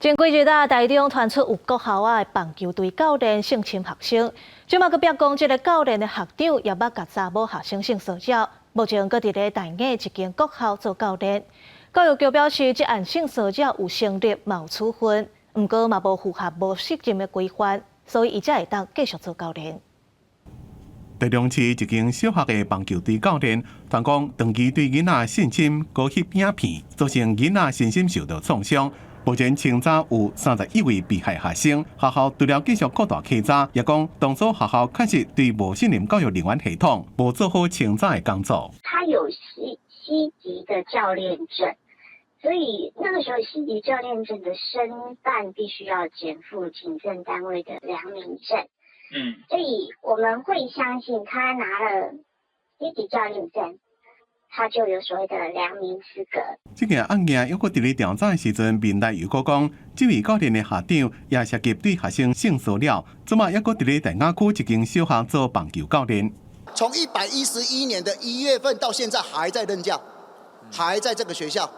前幾日啊，台中傳出有國校仔的棒球隊教練性侵學生，這馬閣爆講這个教練的學長也捌共查某學生性騷擾，目前閣佇咧大雅一間國校做教練。教育局表示，這案性騷擾有成立，嘛有處分，毋過嘛無符合無適任的規範，所以伊才會當繼續做教練。台中市一間小學的棒球隊教練，傳講長期對囡仔性侵、勾翕影片，造成囡仔身心受到創傷。目前清查有31位被害學生，學校除了繼續擴大稽查，也講當初學校確實對無信任教育人員系統，無做好清查的工作。他有 C 級的教練證，所以那個時候 C 級教練證的申辦必須要檢附警政單位的良民證。所以我們會相信他拿了 C 級教練證，他就有所謂的良民資格。這件案件猶閣佇咧調查的時陣，民代又閣講，這位教練的學長也涉及對學生性騷擾，這馬猶閣佇咧大雅區一間小學做棒球教練。從111年的1月份到現在還在任教，還在這個學校。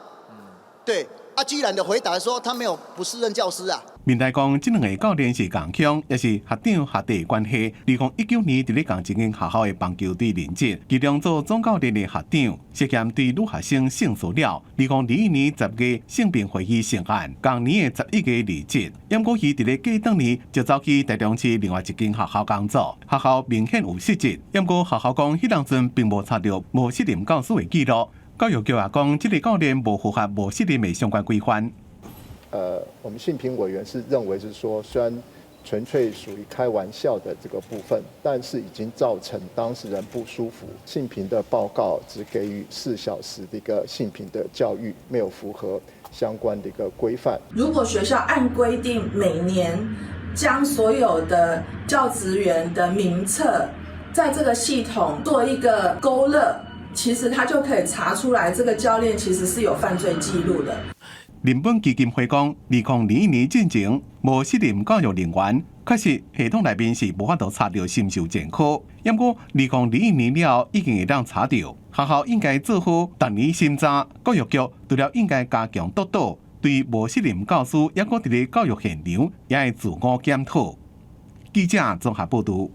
對，啊，居然的回答說他沒有不適任教師啊。民代講，這兩个教練是仝鄉，也是學長學弟關係。2019年佇咧仝一間學校的棒球隊任職，其中做總教練的學長涉嫌對女學生性騷擾。2021年10月性平會議成案，同年的11月離職。毋過伊佇咧隔當年就走去台中市另外一間學校工作，學校明顯有失職。毋過學校講，彼當陣並無查著無適任教師的記錄。教育局也講，這个教練無符合無適任的相關規範。我們性平委員是認為是說，雖然純粹屬於開玩笑的這個部分，但是已經造成當事人不舒服。性平的報告只給予4小時的一個性平的教育，沒有符合相關的一個規範。如果學校按規定每年將所有的教職員的名冊在這個系統做一個勾勒，其實他就可以查出來，這個教練其實是有犯罪記錄的。人本基金會講，2021年進前無適任教育人員，確實系統內面是無法度查著是毋是有前科。毋過2021年了後已經會當查著，學校應該做好逐年審查，教育局除了應該加強督導，對無適任教師，猶閣佇咧教育現場，也會自我檢討。記者綜合報導。